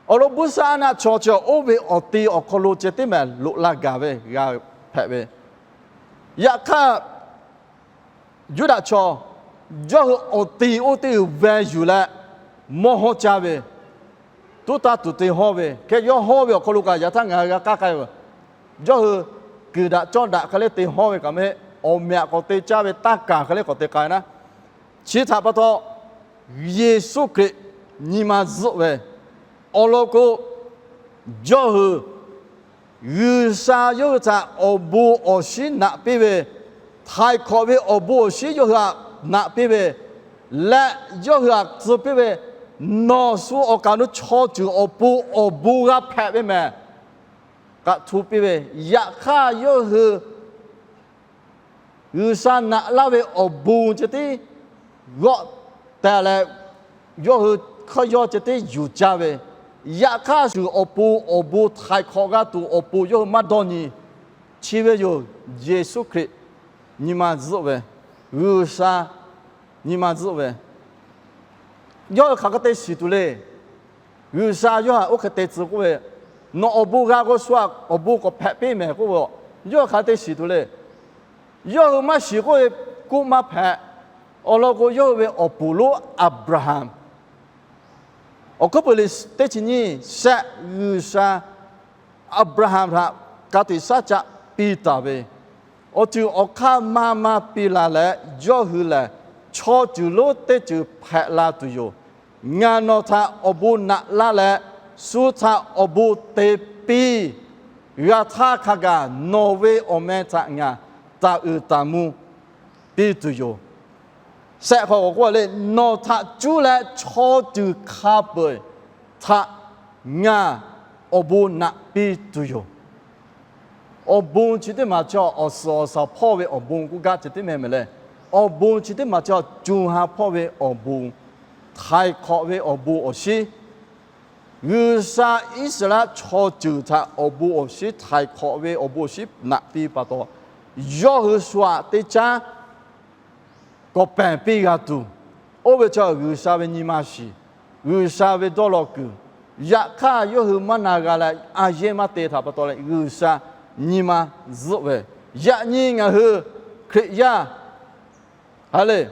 Awˬ lawn buiˇshaˆaˉnaˆ chaw chi oˇ ve awˬ te awˬ hk'aw lo ceh tiˉ mehˍ loꞈ la gaˬ ve g'a hpehꞈ ve. Yaꞈ hk'aˇ Yuˇdaꞈ chaw yawˇ hui awˬ te oˇ teˇ uiˍ veh yuˬ leh mawˇ hawˉ caˇ ve, tuˉ taˇ tuˬ te hawˇ ve, hk'e yawˇ hawˇ ve awˬ hk'aw lo kaꞈ yaꞈ htaˇ ngaˬ hui g'a k'aˉ k'ai ve, yawˇ hui kuiˬ daꞈ cawˇ daꞈ hk'e le te hawˇ ve kaꞈ maˇ heˆ, awˬ mehˍ aꞈ k'awꞈ te caˇ ve taˇ kaˬ hk'e le k'awꞈ te k'ai naˉ. Chi htaꞈ pa taw, Yeˍsuˆ Hkriꞈ nyi ma zuhˆ ve awˬ lawn k'o, yawˇ hui G'uiˬsha yawˇ hui htaꞈ awˬ bon awˬ shinˉ naꞈ piˇ ve, htaiˍ hkawꞈ ve awˬ bon awˬ shinˉ yawˇ hui htaꞈ naꞈ piˇ ve, leh yawˇ hui htaꞈ tcuh piˇ ve, nawˬ shu awˬ kaˍ awˬ nu chaw ceuˬ awˬ pon awˬ bon g'a hpehꞈ ve mehˍ, k'aꞈ hto piˇ ve. Yaꞈ hk'aˇ yawˇ hui G'uiˬsha naꞈ laˇ ve awˬ bon ceh tiˉ g'awˆ teh leh, yawˇ hui hk'aˇ yawˇ ceh tiˉ yuˬ caˇ ve, yaꞈ hk'aˇ shuˍ awˬ pon awˬ bon htaiˍ hk'awꞈ g'a tuˬ awˬ pon yawˇ hui maˇ dawˇ nyi. Chi ve yoˬ, Yeˍsuˆ Hkriꞈ nyi ma zuhˆ ve, G'uiˬsha nyi ma zuhˆ ve, yawˇ hui hk'aˬ hk'e te shiˍ tuˬ le. G'uiˬsha yawˇ htaꞈ oˇ hk'e te tcuh k'oˆ ve, nawˬ awˬ bon g'a k'o shu htaꞈ awˬ bon k'awꞈ hpehꞈ piˇ mehˍ k'oˆ ve, yawˇ hui hk'aˬ hk'e te shiˍ tuˬ le. Yawˇ hui maˇ shiˍ k'oˆ ve k'oˆ maˇ hpehꞈ. Awˬ lawn k'o, yawˇ hui ve awˬ puˍ lonˉ Aˍbraˍhanˍ, Awˬ hkuiˉ puiˍ liꞈ teˇ chi nyiˇ shehˆ, G'uiˬsha Aˍbraˍhanˍ htaꞈ ka tiꞈ shaˉ caˆ piˇ taˍ ve, awˬ ceuˬ awˬ hk'aˇ maˇ maˇ piˇ la leh, yawˇ hui lehˬ chaw ceuˬ lonˉ teˇ ceuˬ hpehꞈ la tuˬ yoˬ. Ngaˬ nawˬ htaꞈ awˬ bon naꞈ laˇ leh, shu htaꞈ awˬ bon te piˇ. G'a htaˇ hk'a gaˬ nawˬ ve awˬ meh htaꞈ ngaˬ taˍ uiˍ taˍ mvuh piˇ tuˬ yoˬ. Shehˆ hk'aw k'awꞈ k'oˆ le, nawˬ htaꞈ cuˇ leh chaw ceuˬ hk'a peu-eˬ htaꞈ ngaˬ awˬ bon naꞈ piˇ tuˬ yoˬ. Awˬ bon chi teˇ maˬ chaw awˬ suhˍ awˬ shaˍ hpawˇ ve awˬ bon k'oˆ gaˇ ceh tiˉ meh meh le. Awˬ bon chi teˇ maˬ chaw co ha hpawˇ ve awˬ bon, htaiˍ hk'awꞈ ve awˬ bon awˬ shinˉ, G'uiˬsha Iˉsaˍreˍlaˆ chaw ceuˬ htaꞈ awˬ bon awˬ shinˉ htaiˍ hk'awꞈ ve awˬ bon awˬ shinˉ naꞈ piˇ pa taw, yawˇ hui shu aꞈ teˇ caˉ k'awꞈ pehˬ piˇ g'a tuˬ, oˇ ve chaw G'uiˬsha ve nyi ma shiˍ, G'uiˬsha ve dawˇ law kuiˬ, yaꞈ hk'aˇ yawˇ hui maˇ na g'a leh a yehˇ maˇ te htaꞈ pa taw leh G'uiˬsha nyi ma zuhˆ ve, yaꞈ nyi ngaˬ hui Hkriꞈ yaˇ ha lehˬ,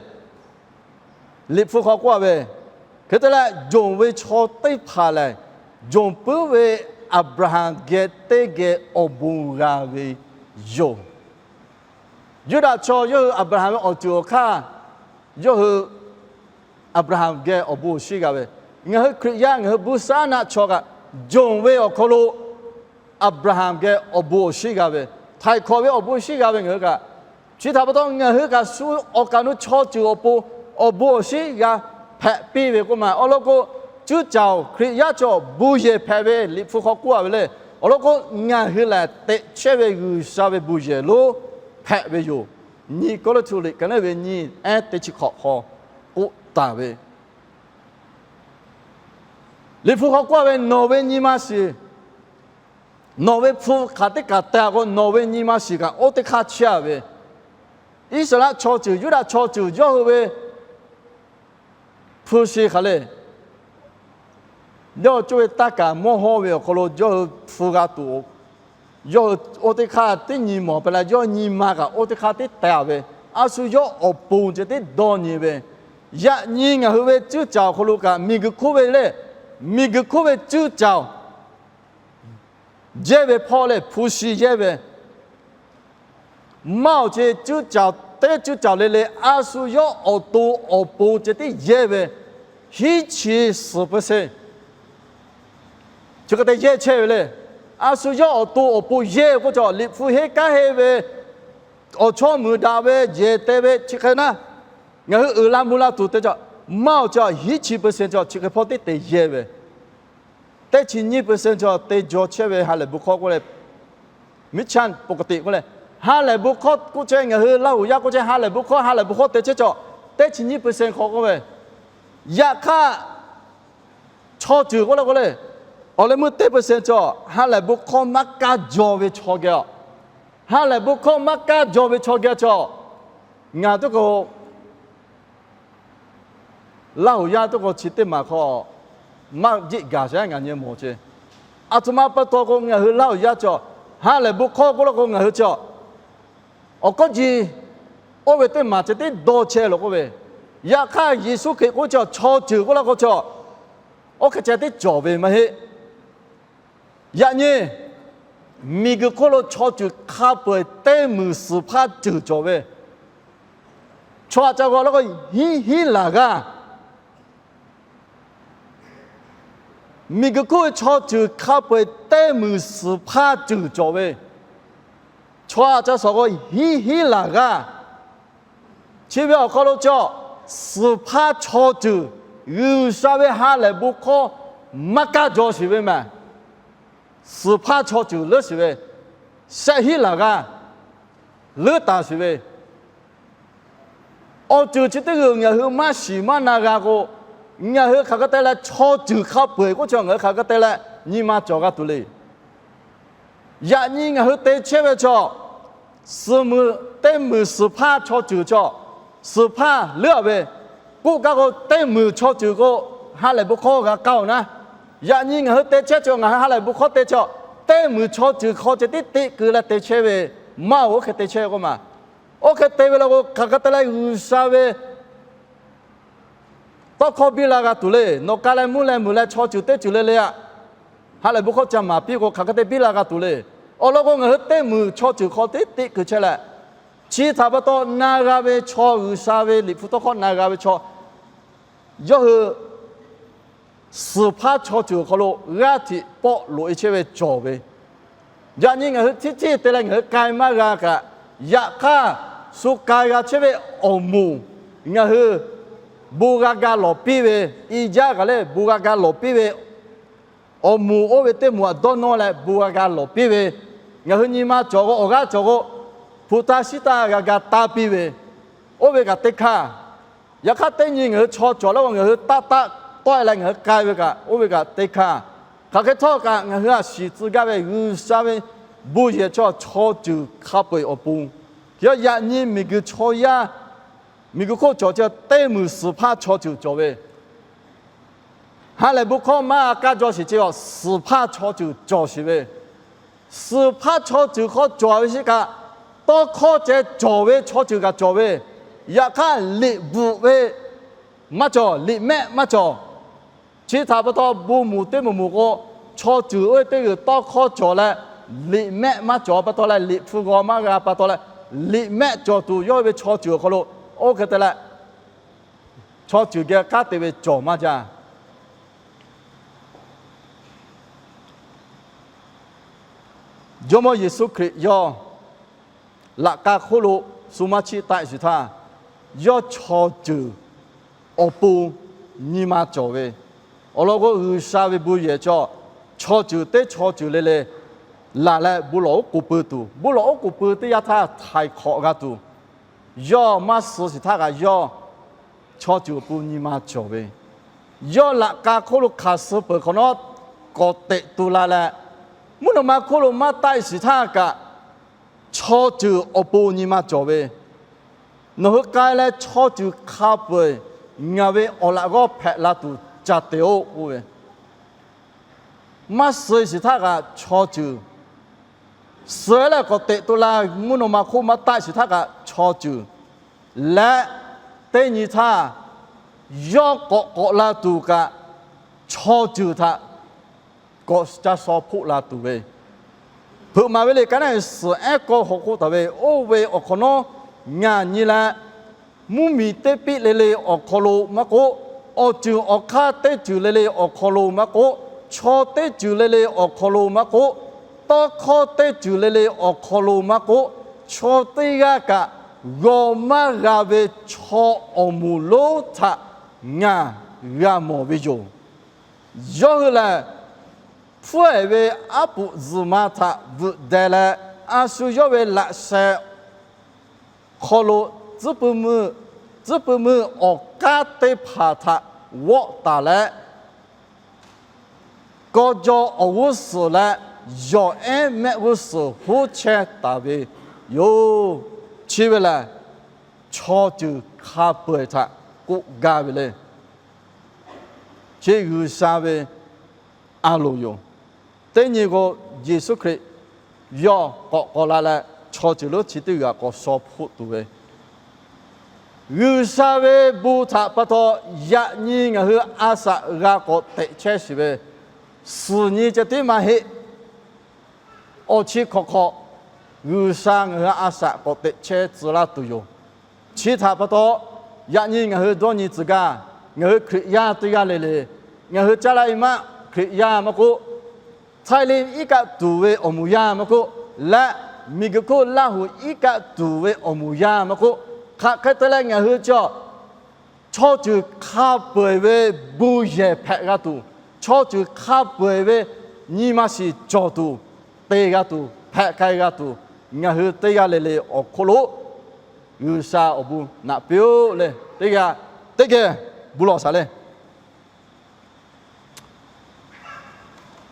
Liꞈ hpu hk'aw k'oˆ a ve, hk'e te leh, yonˍ ve chaw teˇ hpaˍ lehˬ, yonˍ puiˉ ve Aˍbraˍhanˍ geh teˇ geh awˬ bon g'a ve yoˬ. Yuˇdaꞈ chaw yawˇ hui Aˍbraˍhanˍ ve awˬ ceuˬ awˬ hk'aˇ, yawˇ hui Aˍbraˍhanˍ geh awˬ bon awˬ shinˉ g'a ve, ngaˬ hui Hkriꞈ yaˇ ngaˬ hui buiˇshaˆaˉnaˆ chaw kaꞈ, yonˍ ve awˬ hk'aw lo Aˍbraˍhanˍ geh awˬ bon awˬ shinˉ g'a ve, htaiˍ hk'awꞈ ve awˬ bon awˬ shinˉ g'a ve ngaˬ hui kaꞈ, chi htaꞈ pa taw ngaˬ hui kaꞈ shu awˬ kaˍ nu chaw ceuˬ awˬ pon awˬ bon awˬ shinˉ g'a hpehꞈ piˇ ve k'oˆ ma. Awˬ lawn k'o, cuˇ caˍ-oˬ, Hkriꞈ yaˇ chaw bon yehˬ hpehꞈ ve Liꞈ hpu hk'aw k'oˆ a ve le. Awˬ lawn k'o, ngaˬ hui lehˬ teꞈ chehˇ ve G'uiˬsha ve bon yehˬ lonˉ hpehꞈ ve yoˬ. Nyi Kawˇrenˍhtuˆ liꞈ ka neˉ ve nyi, ehˉ teˇ chi hk'awꞈ hk'aw k'oˆ taˍ ve, Liꞈ hpu hk'aw k'oˆ a ve, nawˬ ve nyi ma shiˍ, nawˬ ve hpu hk'aˬ teˇ kaˬ te a k'o, nawˬ ve nyi ma shiˍ kaꞈ oˇ teˇ hk'aˇ chehˇ a ve, Iˉsaˍreˍlaˆ chaw ceuˬ, Yuˇdaꞈ chaw ceuˬ yawˇ hui ve hpu shi hk'aˬ le, yawˇ cawˇ ve taˇ kaˍ mawˇ hawˇ ve awˬ hk'aw lo yawˇ hui hpu g'a tuˬ, yawˇ hui oˇ teˇ hk'aˇ teˇ nyi mawˬ peuˬ leh, yawˇ nyi ma kaꞈ oˇ teˇ hk'aˇ teˇ te a ve, a shu yawˇ awˬ pon ceh teˇ dawˇ nyi ve, yaꞈ nyi ngaˬ hui ve cuˇ caˍ awˬ hk'aw lo kaꞈ miˬguiˬ hk'oˆ ve le, miˬguiˬ hk'oˆ ve cuˇ caˍ yehˇ ve hpawˇ lehˬ, hpu shi yehˇ ve, maˇ awˬ ceh cuˇ caˍ teˇ cuˇ caˍ le le, a shu yawˇ awˬ to awˬ pon ceh tiˉ yehˇ ve, hiˉ chi suhˍ peuˬ sheˍ chi hk'e te yehˇ chehˇ ve le. A shu yawˇ awˬ to awˬ pon yehˇ ve k'oˆ cawˬ, Liꞈ hpu henˇ kanˉ henˇ ve awˬ chawˇ muiˬ daꞈ ve yehˬ te ve chi hk'e naˉ, ngaˬ hui uiˍ la mvuh la tuˬ te cawˬ, maˇ awˬ ceh hiˉ chi peuˬ sheˍ cawˬ chi hk'e hpawˇ tiˉ te yehˇ ve, teˇ chi nyiˇ peuˬ sheˍ cawˬ te jaw chehˇ ve ha lehˬ bon hkawˇ k'oˆ leh, miˉ chanˇ ปกติ k'oˆ leh, ha lehˬ bon hkawˇ k'oˆ chehˇ, ngaˬ hui Laˇ huˍ yaˇ k'oˆ chehˇ, ha lehˬ bon hkawˇ ha lehˬ bon hkawˇ te chehˇ cawˬ, teˇ chi nyiˇ peuˬ sheˍ hk'aw k'oˆ ve, yaꞈ hk'aˇ chaw ceuˬ k'oˆ le k'oˆ le, awˬ leh meuˇ teˇ peuˬ sheˍ cawˬ ha lehˬ bon hkawˇ maˇ kaˇ jaw ve chaw geh a, ha lehˬ bon hkawˇ maˇ kaˇ jaw ve chaw geh cawˬ, ngaˬ teˇ k'o Laˇ huˍ yaˇ teˇ k'o chi teˇ maˬ hk'aw maˇ jiˆ gaˬ sheˍ, ngaˬ nyi mawˬ ce. A htoꞈ ma pa taw k'o, ngaˬ hui Laˇ huˍ yaˇ cawˬ ha lehˬ bon hkawˇ k'oˆ la k'o ngaˬ hui cawˬ, awˬ kawˉ ji oˇ ve teˇ maˬ ceh tiˉ dawˇ chehˇ lo k'oˆ ve, yaꞈ hk'aˇ Yeˍsuˆ Hkriꞈ k'oˆ cawˬ chaw ceuˬ k'oˆ la k'o cawˬ, oˇ hk'e ceh tiˉ cawˬ ve maˇ heˆ. Yaꞈ nyi miˬguiˬ hk'oˆ lo chaw ceuˬ hk'a peu-eˬ teˇ muiˬ suhˍ hpaˇ ceuˬ cawˬ ve, chaw aꞈ ca g'aw la k'o hiˉ hiˉ laˬ g'aˇ. Miˬguiˬ hk'oˆ ve chaw ceuˬ hk'a peu-eˬ teˇ muiˬ suhˍ hpaˇ ceuˬ cawˬ ve, chaw aꞈ ca suhˍ k'o hiˉ hiˉ laˬ g'aˇ. Chi ve awˬ hk'aw lo cawˬ, suhˍ hpaˇ chaw ceuˬ G'uiˬsha ve ha lehˬ bon hkawˇ maˇ kaˇ jaw shiˍ ve mehˬ. Suhˍ hpaˇ chaw ceuˬ leuˉ shiˍ ve, shehˆ hiˉ laˬ g'aˇ leuˉ taˍ shiˍ ve, awˬ ceuˬ chi teˇ g'uiˬ ngaˬ hui maˇ shiˍ maˇ na g'a k'o, ngaˬ hui hk'aˬ hk'e te leh chaw ceuˬ hk'a peu-eˬ k'oˆ chaw ngaˬ hui hk'aˬ hk'e te leh nyi ma cawˬ g'a tuˬ le. Yaꞈ nyi ngaˬ hui te chehˇ ve chaw, suhˍ muiˬ teˇ muiˬ suhˍ hpaˇ chaw ceuˬ cawˬ, suhˍ hpaˇ leuˉ a ve, k'oˆ gaˇ k'o teˇ muiˬ chaw ceuˬ k'o ha lehˬ bon hkawˇ g'a kaˇ-oˬ naˉ. Yaꞈ nyi ngaˬ hui te chehˇ cawˬ, ngaˬ hui ha lehˬ bon hkawˇ te cawˬ, teˇ muiˬ chaw ceuˬ hk'aw ceh tiˉ teˇ keu leh te chehˇ ve maˇ-oˬ, oˇ hk'e te chehˇ k'oˆ ma. Oˇ hk'e te ve la k'o, hk'aˬ hk'e te leh G'uiˬsha ve tawˇ hkawˇ biˇ la g'a tuˬ le. Nawˬ ka leh mvuhˇ leh meuˬ leh chaw ceuˬ teˇ ceuˬ le le aꞈ, ha lehˬ bon hkawˇ ca maˍ piˇ k'o hk'aˬ hk'e te biˇ la g'a tuˬ le. Awˬ lawn k'o, ngaˬ hui teˇ muiˬ chaw ceuˬ hk'aw tiˉ teˇ keu chehˇ leh, chi htaꞈ pa taw na g'a ve chaw, G'uiˬsha ve Liꞈ hpu tawˇ hkawˇ na g'a ve chaw, yawˇ hui suhˍ hpaˇ chaw ceuˬ awˬ hk'aw lo g'aˇ hteꞈ pawˆ loꞈ-e chehˇ ve cawˬ ve, yaꞈ nyi ngaˬ hui hteˇ hteˇ te leh ngaˬ hui k'ai maˇ g'a kaꞈ, yaꞈ hk'aˇ shu k'ai g'a chehˇ ve awˬ moˍ ngaˬ hui bon g'a ga lawˬ piˇ ve, i jaˇ kaꞈ lehˬ bon g'a ga lawˬ piˇ ve, awˬ moˍ oˇ ve teˇ moˍ aꞈ dawˇ nawˇ leh bon g'a ga lawˬ piˇ ve, ngaˬ hui nyi ma cawˬ k'o awˬ g'aˇ cawˬ k'o, hpu taˇ shiˉ taˇ g'a ga taˇ piˇ ve, oˇ ve kaꞈ teˇ hkaˇ. Yaꞈ hk'aˇ teˇ nyi ngaˬ hui chaw cawˬ la k'o, ngaˬ hui taˆ taˆ tawˆ-e leh ngaˬ hui k'ai ve kaꞈ, oˇ ve kaꞈ teˇ hkaˇ. Hk'aˬ hk'e htawˇ kaꞈ ngaˬ hui a shiˍ tcuh gaˇ ve G'uiˬsha ve bon yehˬ chaw, chaw ceuˬ hk'a peu-eˬ awˬ pon, yaꞈ nyi miˬguiˬ chaw yaˇ, miˬguiˬ hk'oˆ cawˬ ceh teˇ muiˬ suhˍ hpaˇ chaw ceuˬ cawˬ ve, ha lehˬ bon hkawˇ maˇ kaˇ jaw sheˍ ceh, suhˍ hpaˇ chaw ceuˬ cawˬ sheˍ ve, suhˍ hpaˇ chaw ceuˬ hk'aw cawˬ ve sheˍ kaꞈ, tawˇ hkawˇ ceh cawˬ ve chaw ceuˬ kaꞈ cawˬ ve, yaꞈ hk'aˇ liꞈ bvuhꞈ ve maˇ cawˬ, liꞈ mehˆ maˇ cawˬ. Chi htaꞈ pa taw bon moˍ teˇ moˍ moˍ k'o, chaw ceuˬ oˇ ve teˇ g'uiˬ tawˇ hkawˇ cawˬ leh, liꞈ mehˆ maˇ cawˬ pa taw leh, liꞈ hpu g'aw maˇ g'a pa taw leh, liꞈ mehˆ cawˬ tuˬ yawˇ hui ve chaw ceuˬ awˬ hk'aw lo, oˇ hk'e te leh chaw ceuˬ geh kanˉ te ve cawˬ maˇ jaˇ. Jawˇmawˇ Yeˍsuˆ Hkriꞈ yawˇ laꞈ ka hk'oˆ lo shu maˇ chiˆ taˆ sheˍ htaˇ, yawˇ chaw ceuˬ awˬ pon nyi ma cawˬ ve, awˬ lawn k'o G'uiˬsha ve bon yehˬ chaw, chaw ceuˬ teˇ chaw ceuˬ le le laˬ leh bon lawˬ oˉ k'oˍ pui tuˬ, bon lawˬ oˉ k'oˍ pui teˇ yanˇ htaˇ htaiˍ hk'awꞈ g'a tuˬ, yawˇ maˇ suh sheˍ htaˇ kaꞈ yawˇ chaw ceuˬ awˬ pon nyi ma cawˬ ve, yawˇ laꞈ ka hk'oˆ lo hk'aˬ suh peuˬ hk'awꞈ nawˉ k'awꞈ teꞈ tu la leh, mvuhˇ naw ma hk'oˆ lo maˇ taˆ sheˍ htaˇ kaꞈ, chaw ceuˬ awˬ pon nyi ma cawˬ ve, nawˬ hui k'ai leh chaw ceuˬ hk'a peu-eˬ ngaˬ ve awˬ laꞈ g'awˇ hpehꞈ la tuˬ ca te-oˆ k'oˆ ve, maˇ suh sheˍ htaˇ kaꞈ chaw ceuˬ, suh leh k'awꞈ teꞈ tu la, mvuhˇ naw ma hk'oˆ maˇ taˆ sheˍ htaˇ kaꞈ chaw ceuˬ leh, teˇ nyi htaˇ yawˇ k'awꞈ k'awꞈ la tuˬ kaꞈ, chaw ceuˬ htaꞈ k'awꞈ ca shaw hpoˆ la tuˬ ve, hpeuꞈ maˍ ve le ka naˉ suhˍ ehˉ kawˇ hk'aw k'oˆ taˍ ve, oˇ ve awˬ hk'awꞈ nawˉ ngaˬ nyi leh, mvuhˇmiˬ teˇ piˆ le le awˬ hk'aw lo maˇ k'oˆ, awˬ ceuˬ awˬ hk'aˇ teˇ ceuˬ le le awˬ hk'aw lo maˇ k'oˆ, chaw teˇ ceuˬ le le awˬ hk'aw lo maˇ k'oˆ, tawˇ hkawˇ teˇ ceuˬ le le awˬ hk'aw lo maˇ k'oˆ, chaw teˇ g'aˇ kaꞈ g'aw maˇ g'a ve chaw awˬ moˍ lonˉ htaꞈ ngaˬ g'a mawˬ ve yoˬ. Yawˇ hui lehˬ, hpfuhˇ-ehˍ ve aˉ puꞈ zuhˬ ma htaꞈ veuꞈ deh leh, a shu yawˇ ve laꞈ sheh hk'aw lo tcuhˉ pui mui, tcuhˉ pui mui awˬ k'aˉ teˇ hpaˍ htaꞈ g'awˆ taˍ leh, kawˇ jaw awˬ g'uˇ suhˍ leh yawˬ ehˉ mehˆ g'uˇ suhˍ huˉ chehˇ taˍ ve yoˬ. Chi ve lehˬ, chaw ceuˬ hk'a peu-eˬ htaꞈ k'oˆ gaˇ ve le. Chi G'uiˬsha ve a loˍ yoˬ. Teˇ nyi k'o, Yeˍsuˆ Hkriꞈ yawˇ k'awꞈ k'awꞈ la leh chaw ceuˬ lonˉ chi teˇ g'aˇ k'awꞈ shaw hpoˆ tuˬ ve, G'uiˬsha ve bon htaꞈ pa taw yaꞈ nyi ngaˬ hui a shaꞈ g'a k'awꞈ teꞈ chehˇ sheˍ ve, suhˍ nyi ceh tiˉ maˇ heˆ. Awˬ chi hk'awꞈ hk'awꞈ G'uiˬsha ngaˬ hui a shaꞈ k'awꞈ teꞈ chehˇ tcuh laˇ tuˬ yoˬ. Chi htaꞈ pa taw, yaꞈ nyi ngaˬ hui dawˇ nyi tcuh gaˇ, ngaˬ hui Hkriꞈ yaˇ teˇ g'aˇ le le, ngaˬ hui caˇ laˇ e maˆ Hkriꞈ yaˇ maˇ k'oˆ, Thailand iˉ kaˆ tuˬ ve awˬ moˍ yaˇ maˇ k'oˆ, leh miˬguiˬ hk'oˆ Laˇ huˍ iˉ kaˆ tuˬ ve awˬ moˍ yaˇ maˇ k'oˆ, hk'aˬ hk'e te leh ngaˬ hui chi chaw ceuˬ hk'a peu-eˬ ve bon yehˬ hpehꞈ g'a tuˬ, chaw ceuˬ hk'a peu-eˬ ve nyi ma shiˍ cawˬ tuˬ, te g'a tuˬ, hpehꞈ k'ai g'a tuˬ, ngaˬ hui teˇ g'aˇ le le awˬ hk'oˆ lo G'uiˬsha awˬ bon naꞈ piˇ-oˆ le. Teˇ g'aˇ teˇ geh bon lawˬ shaˍ le.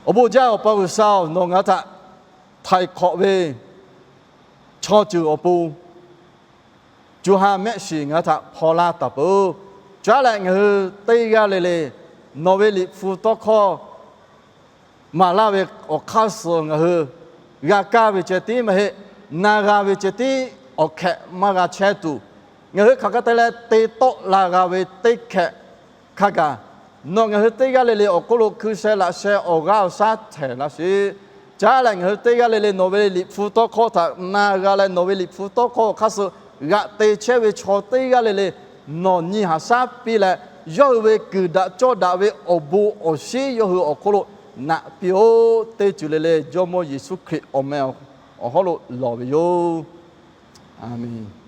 Awˬ bon jaˇ Awˬ pa G'uiˬsha-oˬ, nawˬ ngaˬ hui htaꞈ htaiˍ hk'awꞈ ve chaw ceuˬ awˬ pon co ha mehˆ shiˍ ngaˬ hui htaꞈ hpaw laˇ taˍ peuˬ. Caˉ leh ngaˬ hui teˇ g'aˇ le le nawˬ ve Liꞈ hpu tawˇ hkawˇ maˍ laˇ ve awˬ hk'aˇ suh ngaˬ hui g'a kaˇ ve ceh tiˉ maˇ heˆ, na g'a ve ceh tiˉ awˬ hkehꞈ maˇ g'a chehˇ tuˬ, ngaˬ hui hk'aˬ hk'e te leh te tawˆ la g'a ve teˇ hkehꞈ hk'a gaˬ, nawˬ ngaˬ hui teˇ g'aˇ le le awˬ hk'oˆ lo hkui sheh laꞈ sheh awˬ g'aˇ awˬ shaˉ htehˍ laˇ sheˍ. Caˉ leh ngaˬ hui teˇ g'aˇ le le nawˬ ve Liꞈ hpu tawˇ hkawˇ htaꞈ na g'a leh nawˬ ve Liꞈ hpu tawˇ hkawˇ awˬ hk'aˇ suh g'aꞈ te chehˇ ve chaw teˇ g'aˇ le le nawˬ nyi haꞈ shaˉ piˇ leh, yawˇ hui ve kuiˬ daꞈ cawˇ daꞈ ve awˬ bon awˬ shinˉ yawˇ hui awˬ hk'oˆ lo naꞈ piˇ-oˆ. Teˇ ceuˬ le le Jawˇmawˇ Yeˍsuˆ Hkriꞈ awˬ meh awˬ hawˉ lo lawˬ ve yoˬ. A menˬ.